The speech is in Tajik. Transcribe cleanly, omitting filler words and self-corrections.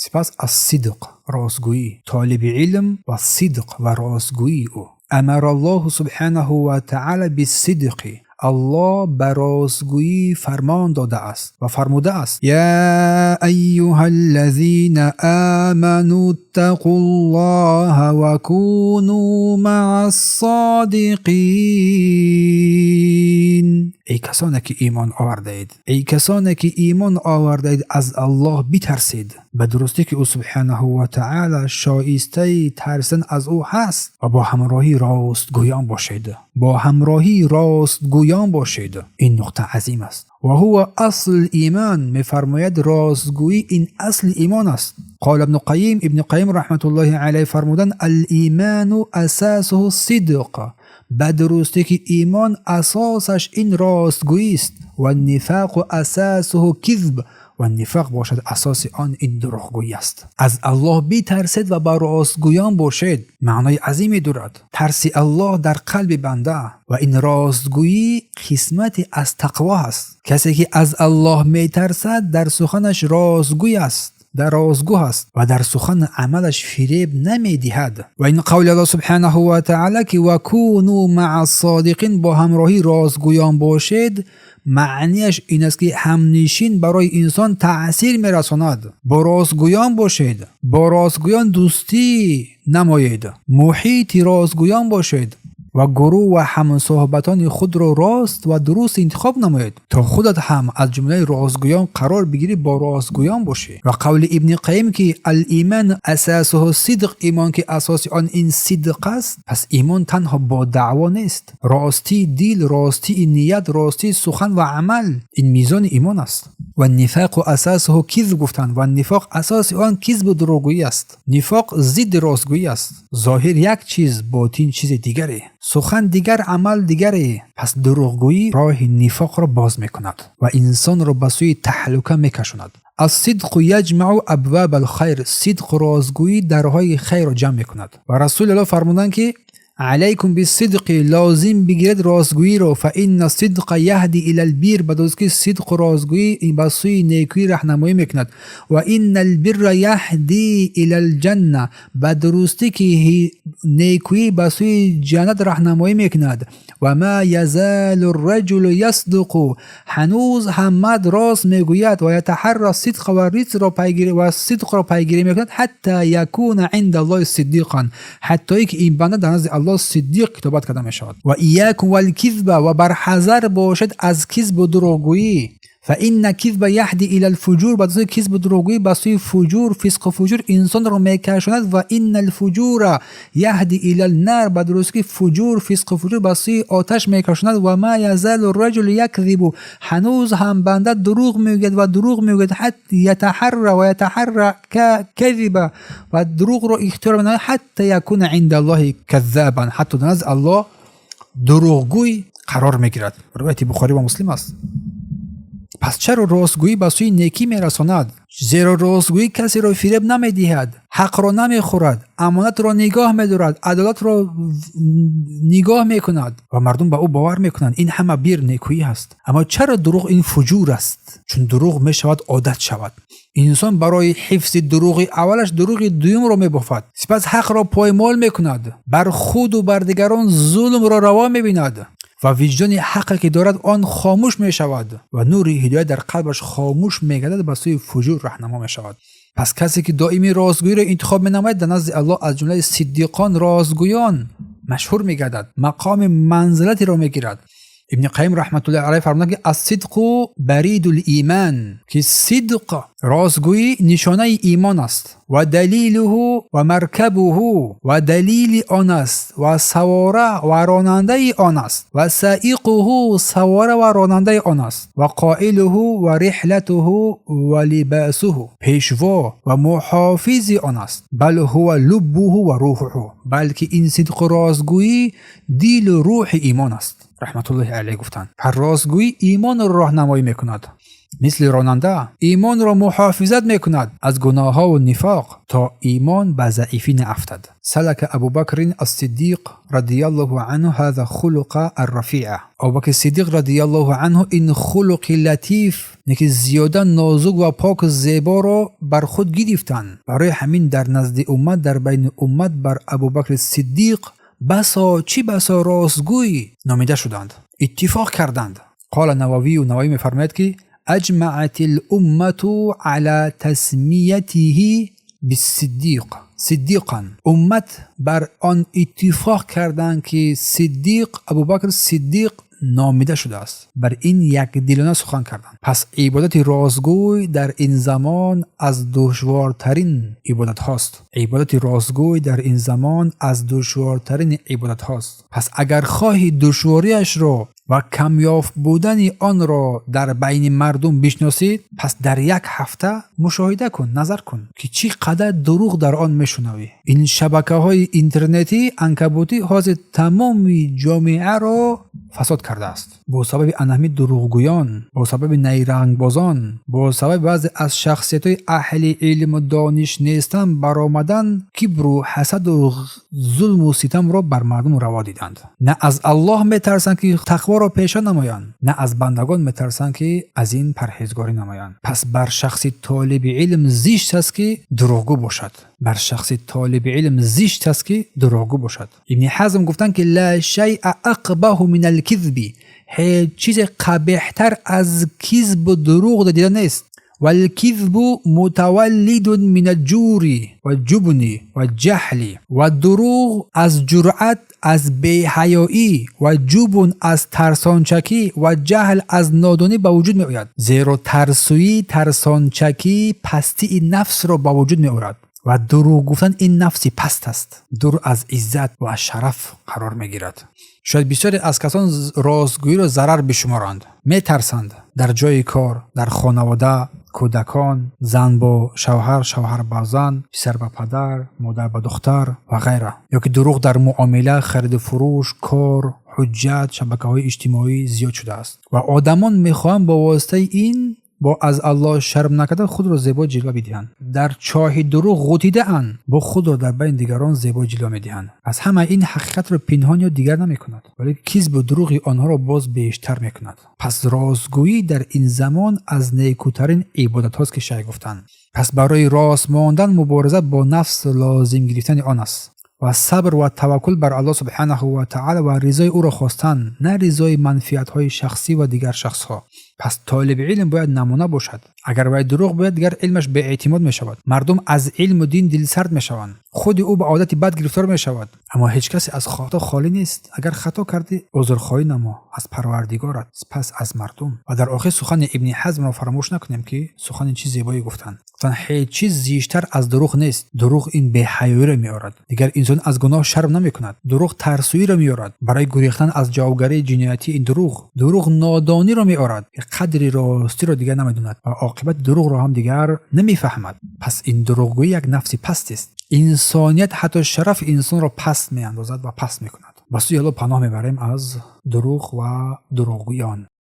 Сипас ас-сидқ, ростгӯӣ, толиби илм ва сидқ ва ростгӯии ӯ. Амара Аллоҳу субҳанаҳу ва таъала биссидқи, Аллоҳ ба ростгӯӣ фармон додааст ва фармудааст: Я айюҳаллазина аману иттақуллоҳа ва куну маас-содиқин. Эй касоне ки имон овардаед, эй касоне ки имон овардаед, аз Аллоҳ битарсед. Ба дурустӣ ки ӯ субҳанаҳу ва таъала шоистаи тарсидан аз ӯ ҳаст ва бо ҳамроҳии ростгӯён бошед. Бо ҳамроҳии ростгӯён бошед. Ин нуқта азим аст. Ва ҳува аслул имон, мефармояд ростгӯӣ ин асли имон аст. Қол Ибну Қайим, Ибни Қайим раҳматуллоҳи алайҳ фармуданд: ал-иману асасуҳу сидқ. Ба дурустӣ ки имон асосаш ин ростгӯист. Ва нифоқу асасуҳу кизб, ва нифоқ бошад асоси он ин дурӯғгӯӣ аст. Аз Аллоҳ битарсед ва ба ростгӯён бошед. Маънои азиме дорад. Тарси Аллоҳ дар қалби банда ва ин ростгӯӣ қисмате аз тақво аст. Касе ки аз Аллоҳ метарсад дар суханаш ростгӯй аст, дар ростгӯ аст ва дар сухан амалаш фиреб намедиҳад. Ва ин қавли Аллоҳ субҳанаҳу ва таъала ки ва куну маас-содиқин, бо ҳамроҳии ростгӯён бошед, маънияш ин аст ки ҳамнишин барои инсон таъсир мерасонад. Бо ростгӯён бошед, бо ростгӯён дӯстӣ намоед, муҳити ростгӯён бошед ва гурӯҳ ва ҳамсӯҳбатони худро рост ва дуруст интихоб намоед, то худат ҳам аз ҷумлаи ростгӯён қарор бигирӣ, бо ростгӯён бошӣ. Ва қавли Ибни Қайим ки ал-иман асасуҳу сидқ, имон ки асоси он ин сидқ аст. Пас имон танҳо бо даъво нест. Ростии дил, ростии ният, ростии сухан ва амал ин мизони имон аст. Ва нифоқу асасуҳу кизб гуфтанд, ва нифоқ асоси он кизбу дурӯғгӯӣ аст. Нифоқ зидди ростгӯӣ аст. Зоҳир як чиз, ботин чизи дигаре, сухан дигар, амал дигаре. Пас дурӯғгӯӣ роҳи нифоқро боз мекунад ва инсонро ба сӯи таҳлука мекашонад. Ас-сидқу яҷмау абваб ал-хайр, сидқ, ростгӯӣ дарҳои хайрро ҷамъ мекунад. Ва Расули Аллоҳ фармуданд ки алайкум биссидқи, лозим бигиред ростгӯиро, фа инна сидқа яҳди илал бир, ба дурустӣ ки сидқу ростгӯӣ ба сӯи некӯӣ раҳнамоӣ мекунад. Ва иннал бирра яҳди илал ҷанна, ба дурустӣ ки некӯӣ ба сӯи ҷаннат раҳнамоӣ мекунад. Ва ма язалу рраҷулу ясдуқу, ҳанӯз ҳам мард рост мегӯяд, ва ятаҳарра сидқа ва ризқро пайгирӣ ва сидқро пайгирӣ мекунад, ҳатта якуна инда Аллоҳи сиддиқан, ҳаттое ки ин банда дар назди Аллоҳ сиддиқ китобат карда мешавад. Ва иякум валкизба, ва барҳазар бошед аз кизбу дурӯғгӯӣ, фа инна кизба яҳди илал фуҷур, ба дурустӣ кизбу дурӯғгӯӣ ба сӯи фуҷур, фисқу фуҷур инсонро мекашонад. Ва иннал фуҷура яҳди илал нар, ба дурустӣ ки фуҷур, фисқу фуҷур ба сӯи оташ мекашонад. Ва ма язалу раҷулу якзибу, ҳанӯз ҳам банда дурӯғ мегӯяд ва дурӯғ мегӯяд, ҳатта ятаҳарра ва ятаҳарра казиба, ва дурӯғро ихтиёр менамояд, ҳатта якуна инда Аллоҳи каззабан, ҳатто дар назди Аллоҳ дурӯғгӯй қарор мегирад. Ривояти Бухорӣ ва Муслим аст. Пас чаро ростгӯӣ ба сӯи некӣ мерасонад? Зеро ростгӯӣ касеро фиреб намедиҳад, ҳақро намехӯрад, амонатро нигоҳ медорад, адолатро нигоҳ мекунад ва мардум ба ӯ бовар мекунанд. Ин ҳама бир некӯӣ аст. Аммо чаро дурӯғ ин фуҷур аст? Чун дурӯғ мешавад одат шавад. Инсон барои ҳифзи дурӯғи аввалаш дурӯғи дуюмро мебофад, сипас ҳақро поймол мекунад, бар худу бар дигарон зулмро раво мебинад ва виҷдони ҳақе ки дорад он хомӯш мешавад ва нури ҳидоят дар қалбаш хомӯш мегардад, ба сӯи фуҷур раҳнамо мешавад. Пас касе ки доимӣ ростгӯиро интихоб менамояд, дар назди Аллоҳ аз ҷумлаи сиддиқон, ростгӯён машҳур мегардад, мақоми манзилатеро мегирад. Ибни Қайим раҳматуллоҳи алайҳ фармуданд ки ас-сидқу баридул иман, ки сидқ, ростгӯӣ нишонаи имон аст, ва далилуҳу ва маркабуҳу, ва далили он аст, ва савора ва ронандаи он аст, ва саиқуҳу, савора ва ронандаи он аст, ва қоилуҳу ва риҳлатуҳу ва либасуҳу, пешво ва муҳофизи он аст, бал ҳува луббуҳу ва рӯҳуҳу, балки ин сидқу ростгӯӣ дилу рӯҳи имон аст. Раҳматуллоҳи алайҳ гуфтанд, ҳар ростгӯӣ имонро роҳнамоӣ мекунад. Мисли ронанда имонро муҳофизат мекунад аз гуноҳҳову нифоқ, то имон ба заифӣ наафтад. سلك أبو بكر الصديق رضي الله عنه هذا خلق الرفيع. Абубакри Сиддиқ радиаллоҳу анҳу ин хулқи латиф, ки зиёда нозук ва пок зеборо бар худ гирифтанд. Барои ҳамин дар назди уммат, дар байни уммат бар Абубакри Сиддиқ басо чӣ басо ростгӯй номида шуданд, иттифоқ карданд. قال النووي, Нававӣ мефармояд, ки أجمعت الأمة على تسميته بالصديق صديقا. Уммат бар он иттифоқ карданд, ки Сиддиқ, Абубакр Сиддиқ номида шудааст. Бар ин якдилона сухан карданд. Пас ибодати ростгӯй дар ин замон аз душвортарин ибодатҳост. Ибодати ростгӯй дар ин замон аз душвортарин ибодатҳост. Пас агар хоҳӣ душвориашро ва камёфт будани онро дар байни мардум бишносид, пас дар як ҳафта мушоҳида кун, назар кун, ки чӣ қадар дурӯғ дар он мешунавӣ. Ин шабакаҳои интернетӣ, анкабутӣ ҳозир тамоми ҷомеаро фасод кардааст. Бо сабаби анҳами дурӯғгӯён, бо сабаби найрангбозон, бо сабаби баъзе аз шахсиятҳои аҳли илму дониш нестан баромадан, кибру ҳасаду зулму ситамро бар мардум раво диданд. На аз Аллоҳ метарсанд, ки тақворо пеша намоянд, на аз бандагон метарсанд, ки аз ин парҳезгорӣ намоянд. Пас бар шахси толиби илм зишт аст, ки дурӯғгӯ бошад. Бар шахси толиби илм зишт аст, ки дурӯғгӯ бошад. Ибни Ҳазм гуфтанд, ки لا شيء أقبح من الكذب, ҳеҷ чизе қабеҳтар аз кизбу дурӯғ дида нест. والكذب متولد من الجور والجبن والجهل. Ва дурӯғ аз ҷуръат, аз беҳаёӣ ва جبن, аз тарсончакӣ ва ҷаҳл, аз нодонӣ ба вуҷуд меояд, зеро тарсӯӣ, тарсончакӣ пастии нафсро ба вуҷуд меорад ва дурӯғ гуфтан ин нафси паст аст, дур аз иззат ва аз шараф қарор мегирад. Шояд бисёре аз касон ростгӯиро зарар бишуморанд, метарсанд дар ҷойи кор, дар хонавода, кӯдакон, зан бо шавҳар, шавҳар ба зан, писар ба падар, модар ба духтар ва ғайра, ё ки дурӯғ дар муомила, хариду фурӯш, кор, ҳуҷҷат, шабакаҳои иҷтимоӣ зиёд шудааст ва одамон мехоҳанд бо воситаи ин бо аз Аллоҳ шарм накарда худро зебо ҷилва бидиҳанд. Дар чоҳи дурӯғ ғутидаанд, бо худро дар байни дигарон зебо ҷилва медиҳанд. Аз ҳама ин ҳақиқатро пинҳон ё дигар намекунад, вале кизбу дурӯғи онҳоро боз бештар мекунад. Пас ростгӯӣ дар ин замон аз некӯтарин ибодатҳост, ки шайх гуфтанд. Пас барои рост мондан мубориза бо нафс лозим гирифтани он аст ва сабр ва таваккул бар Аллоҳ субҳанаҳу ва таъала ва ризои ӯро хостан, на ризои манфиатҳои шахсӣ ва дигар шахсҳо. Пас толиби илм бояд намуна бошад. Агар вай дурӯғ гӯяд, дигар илмаш беэътимод мешавад, мардум аз илму дин дилсард мешаванд, худи ӯ ба одати бад гирифтор мешавад. Аммо ҳеҷ касе аз хато холӣ нест. Агар хато кардӣ, узрхоҳӣ намо аз Парвардигорат, сипас аз мардум. Ва дар охир сухани Ибни Ҳазмро фаромӯш накунем, ки сухани чӣ зебое гуфтанд. Гуфтанд: ҳеҷ чиз зиштар аз дурӯғ нест. Дурӯғ ин беҳаёиро меорад, дигар инсон аз гуноҳ шарм намекунад. Дурӯғ тарсӯиро меорад барои гурехтан аз ҷавобгарии ҷиноятӣ. Ин дурӯғ нодониро меорад, ки қадри ростиро дигар намедонад ва оқибати дурӯғро ҳам дигар намефаҳмад. Пас ин дурӯғгӯӣ як нафси пастест. Инсоният, ҳатто шарафи инсонро паст меандозад ва паст мекунад. Ба сӯи Аллоҳ паноҳ мебарем аз дурӯғ ва дурӯғгӯён.